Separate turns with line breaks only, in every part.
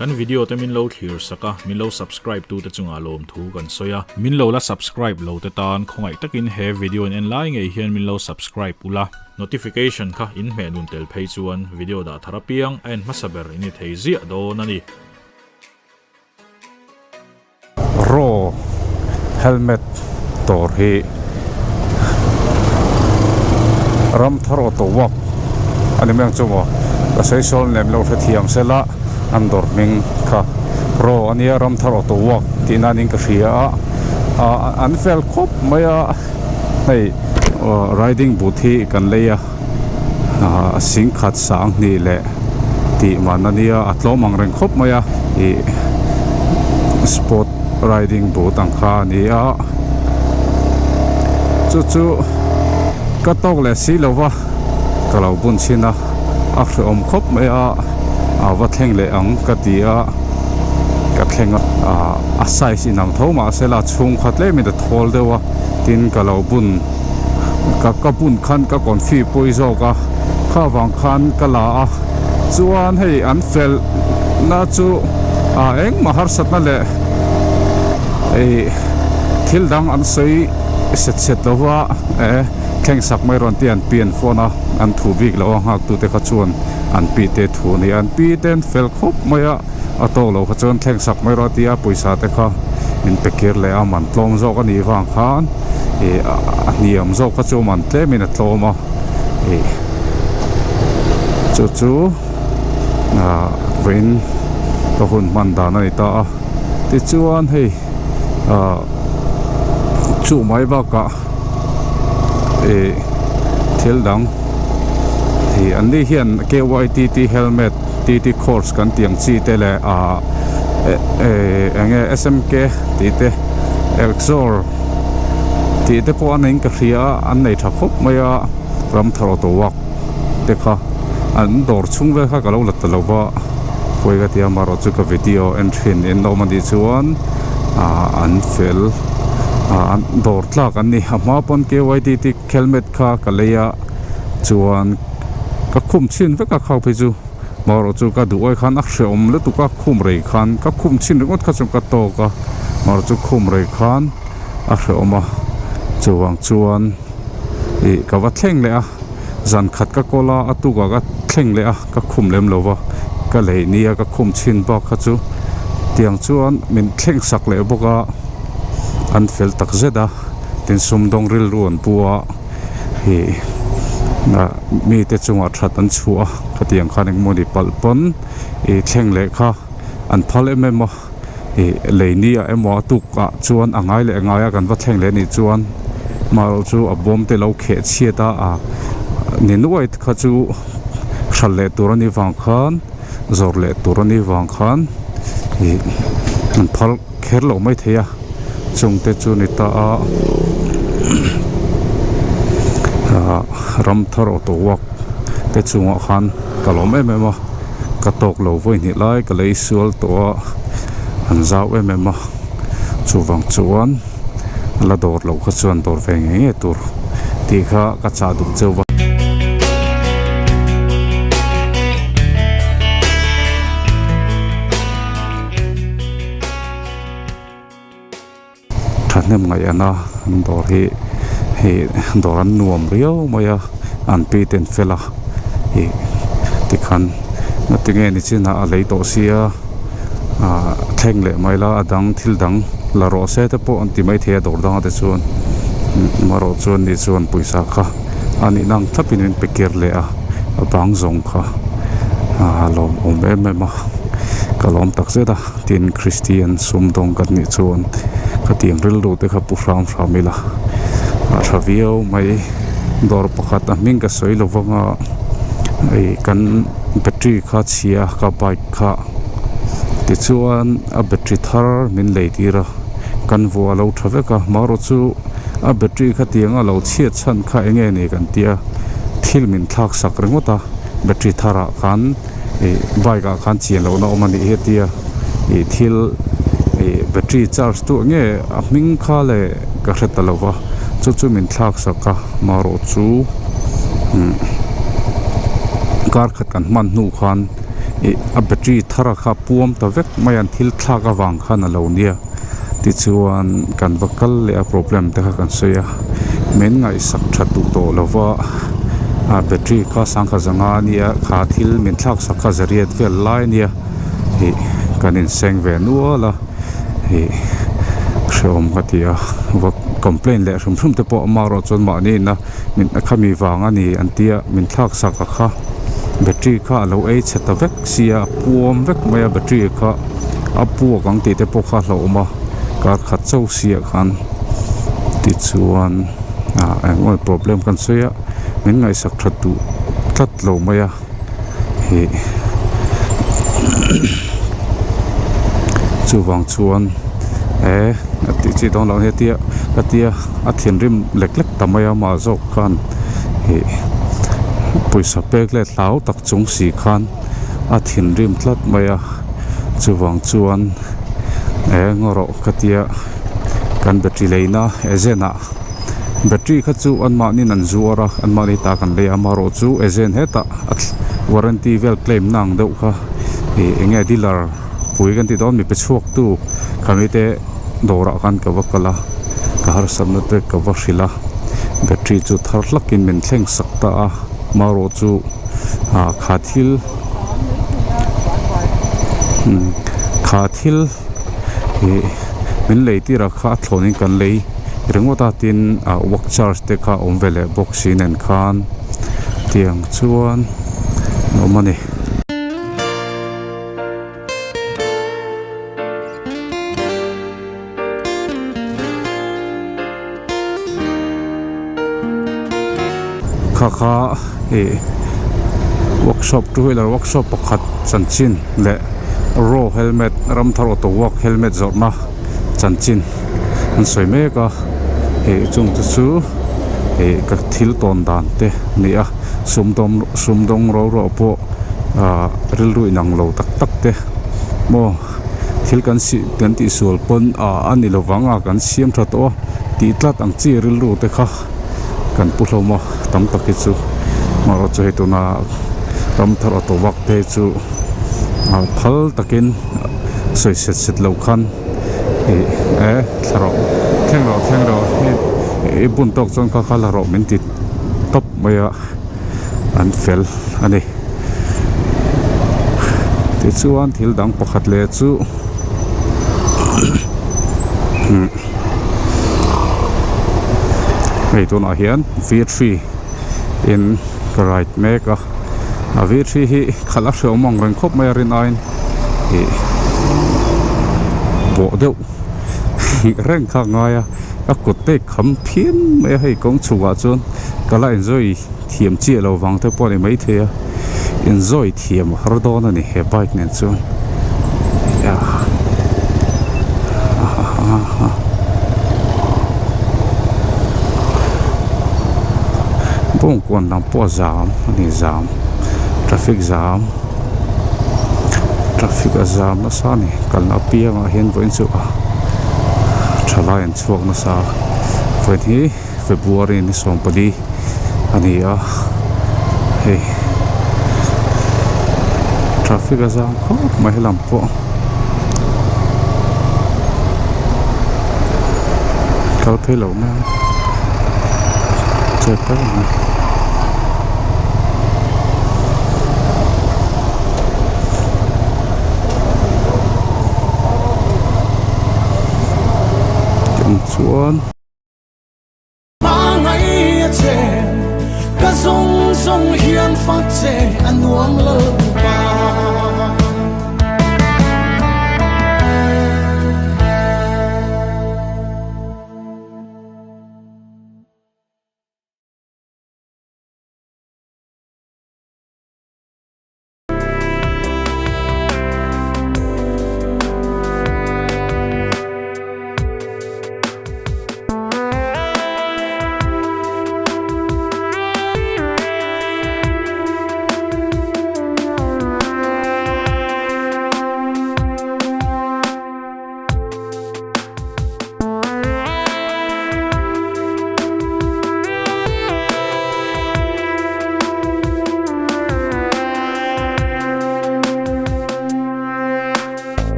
Kan video te min lo thlir sak a, min lo subscribe tu te chungah lawmthu kan sawi a. Min lo la subscribe lo te tan khawngaih takin he video in en lai ngei hian min lo subscribe ula. Notification kha in hmeh nun tel phei chuan video dah thar apiang a en hmasa ber in ni thei ziah dawn a ni.
Raw helmet dawr hi Ramthar auto work a ni mai ang chu maw ka sawi sawl lem lo hrethiam sela an dawr hming kha raw a nia Ramthar auto work tih nan in ka hria a ah an fel khawp mai a hei riding boot hi kan lei a ah singkhat sang hnih leh tih man a nia a tlawm ang reng khawp mai a ih sport riding boot ang kha a ni a chu chu ka tawk leh si lo va ka lo bun chhin a a hrehawm khawp mai a a va thleng leh ang ka ti a ka thleng a ah a size inang tho mahse la chhung kha tlem in a thawl deuh a tin ka lo bun. Ka ka bun khan ka confi pawi zawk a kha vang khan ka la a chuan hei an fel na chu ah engmah harsatna leh ih thil dang an sawi set set lo va e thleng sak mai rawn tih an pi an phone a an thu bik lo a nghak tute kha chuan an pi te thu a ni an pi te an fel khawp mai a a tawk lo kha chuan thleng sak mai rawh a ti a pawisa te kha min pe kir leh a man tlawm zawk a nih vang khan ih a hniam zawk kha chu man tlem in a tlawm a ih chu chu ah vawiin ka hun hman dan a ni ta a tichuan hei ah chu mai bakah ih thil dang ih an ni hian K Y T T helmet T T course kan tih ang chi te leh ah eng nge S M K tih te Exor tih te pawh a neiin ka hria a an nei tha khawp mai a Ramthar auto work te kha an dawr chhung vel kha ka lo la ta lo va pawi ka ti a amaherawhchu chu ka video en thin in awm a nih chuan ah an fel ah an dawr tlak an ni a hma pawn K Y T T helmet kha ka lei a chuan ka khum chhin vek a khau phei chu marawh chu ka duh ai khan a hrehawm lutuk a khum rei khan ka khum chhin ringawt kha chuan ka tawk a marawh chu khum rei khan a hrehawm a chuvang chuan ih ka va thleng leh a zan khat ka kawl a a tukah ka thleng leh a ka khum lem lo va ka lei nia ka khum chhin bak kha chu tiang chuan min thleng sak leh bawk a an fel tak zet a tin sumdawng rilru an pu a ih ah mite chungah that an chhuah a khatiang khan engemaw ni palh pawn ih thleng leh kha an phal em em a ih lei ni ah emaw a tuk ah chuan a ngai leh a ngai a kan va thleng leh anih chuan amaherawh chu a bawm te lo kheh chhiat a ah ni nuai kha chu hral leh tur anih vang khan zawrh leh tur anih vang khan ih an phal kher loh mai thei a chung te chu ni ta a ah Ramthar auto work te chungah khan ka lawm em em a ka tawk lo vawi hnih lai ka lei sual tawh a an zau em em a chuvang chuan la dawr loh kha chuan dawr ve ngei ngei tur tih kha ka chah duh cheu va. Thahnem ngaih ana an dawr hi hei dawr an nuam riau mai a an pi ten fel a ih tikhan ngatinge ni chinah a lei tawh sia ah thleng leh mai la a dang thil dang la rawh se te pawh an ti maithei a dawr dangah te chuan amaherawh chuan ni chuan pawisa kha a nihna ang thlapin min pe kir leh a a bang zawng kha ah lawmawm em em a ka lawm tak zet a. Tin, Kristian sumdawng kan nih chuan khatiang rilru te kha pu hram hram ila a tha viau mai. Dawr pakhat a hming ka sawi lo vang a, ih kan battery kha chhia ka bike kha tichuan a battery thar min lei tir a, kan vuah a lo tha vek a, marawh chu a battery khatiang a lo chhiat chhan kha eng nge ni kan tia thil min thlak sak ringawt a battery thar ah khan. ih bike ah khan chian lohna awm a nih hi a tia ih thil ih battery charge tu nge a hming kha leh ka hre ta lo va chu chu min thlak sak a marawh chu umm kar khat kan hman hnu khan Ih a battery thar a kha puam ta vek mai a an thil thlak avang khan a lo nia tichuan kan va kal leh a problem te kha kan sawi a min ngaihsak tha duh tawh lo va a battery kha sangkha zanga a nia kha thil min thlak sak kha zariat vel lai a nia ih kan inseng ve nual a ih hrehawm ka ti a va complaint leh hrim hrim te pawh amaherawh chuan mahni ina. Min khami vang a ni an tia min thlak sak a kha battery kha a lo ei chhe ta vek sia a puam vek mai a battery kha a puak ang tih te pawh kha a hlauhawm a kar khat chauh siah khan tichuan ah eng emaw problem kan sawi a min ngaihsak tha duh tlat lo mai a ih chuvang chuan e a tih chi dawn loh a nia ka tia. A thinrim lek lek ta mai a mah zawk khan ih pawisa pek leh hlau tak chung si khan a thinrim tlat mai a chuvang chuan eng erawh ka tia kan battery leina agent ah battery kha chu anmahniin an zuar a anmahni ta kan lei a amaherawhchu agent hetah a warranty vel claim na ang deuh kha ih eng nge dealer pui kan tih dawn mipa chhuak tu khami te. Dawrah khan ka va kal a, ka harsatna te ka va hrilh a, battery chu thar hlakin min thleng sak ta a, marawh chu ah kha thil umm kha thil ih min lei tir ah kha a thlawnin kan lei ringawt a tin ah work charge te kha awm ve leh bawk si nen khan tiang chuan a awm a ni. Kha kha ih workshop two wheeler workshop pakhat chanchin leh raw helmet ramthar auto work helmet zawrhna chanchin an sawi mek a ih chung te chu ih ka thil tawn dan te a ni a sumdawm sumdawng ro ro pawh ah rilru inang lo tak tak te maw thil kan si kan tih sual pawn ah a ni lovang a kan siam tha tawh a tih tlat ang chi rilru te kha kan pu hlawm a tam tak hi chu amaherawhchu hei tuna ram thar auto vak te chu ah phal takin sawi set set lo khan ih e thla rawh thleng rawh thleng rawh i bun tawk chuan kha kha la rawh min ti tawp mai a. an fel a ni tichuan thil dang pakhat leh chu hei tunah hian v three in ka ride mek a a v three hi khalh a hrehawm ang reng khawp mai a rin aiin ih bawh deuh reng kha a ngai a a kut te kham phian mai a hei kawng chhukah chuan. Ka la enjoy thiam chiah lo vang te pawh a ni maithei a, enjoy thiam a har dawn a ni he bike nen chuan bawngkawn lam pawh a zam a ni zam traffic zam traffic a zam nasa a ni kalna apiangah hian vawiin chu a thalai an chhuak nasa a vawiin hi. February ni 14 a ni a hei traffic a zang khawp mai helam pawh kal phei loh nan chet tak a ni. Chuan.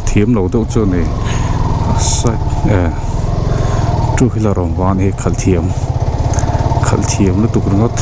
thiam lo deuh chu a ni a side eh two wheeler awm vang a ni hi khalh thiam khalh thiam lutuk ringawt.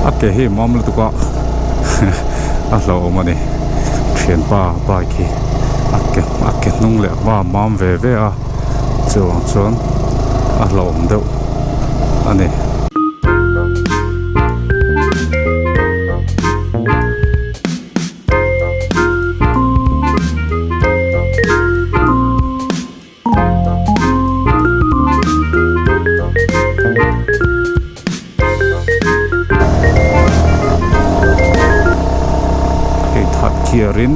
A ke hi mam lutuk a a hlauhawm a ni thianpa bike hi a ke a ke hnung leh hma a mam ve ve a chuvang chuan a hlauhawm deuh a ni. Hei that khiarin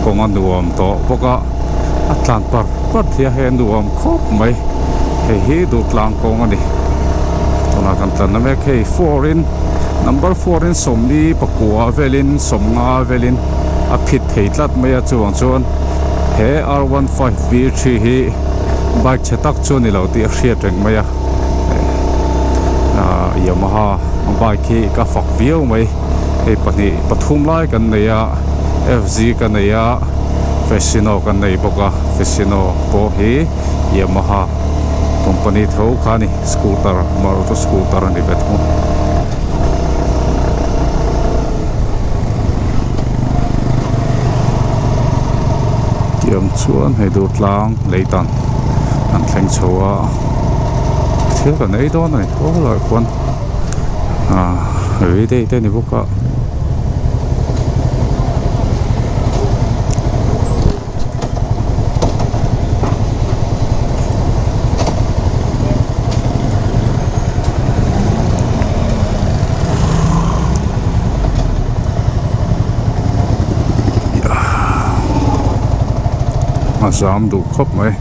Kawng a nuam tawh bawk a a tlan par par thei a hei a nuam khawp mai hei hi duhtlang kawng a ni tunah kan tlanna mek hei four in number four in sawmli pakua velin sawmnga velin a phit thei tlat mai a chuvang chuan he r one five v three hi bike chhe tak chu a ni lo tih a hriat reng mai a ahh Yamaha bike hi ka fak viau mai hei pahnih pathum lai kan nei a F Z ka nei a Fascino kan nei bawk a Fascino pawh hi Yamaha company tho kha a ni scooter maruti scooter a ni ve thung. Tiang chuan hei dur tlang lei tan an thleng chho a thil kan ei dawn a ni aw lai khuan ah rei daih te a ni bawk a. A zam duh khawp mai.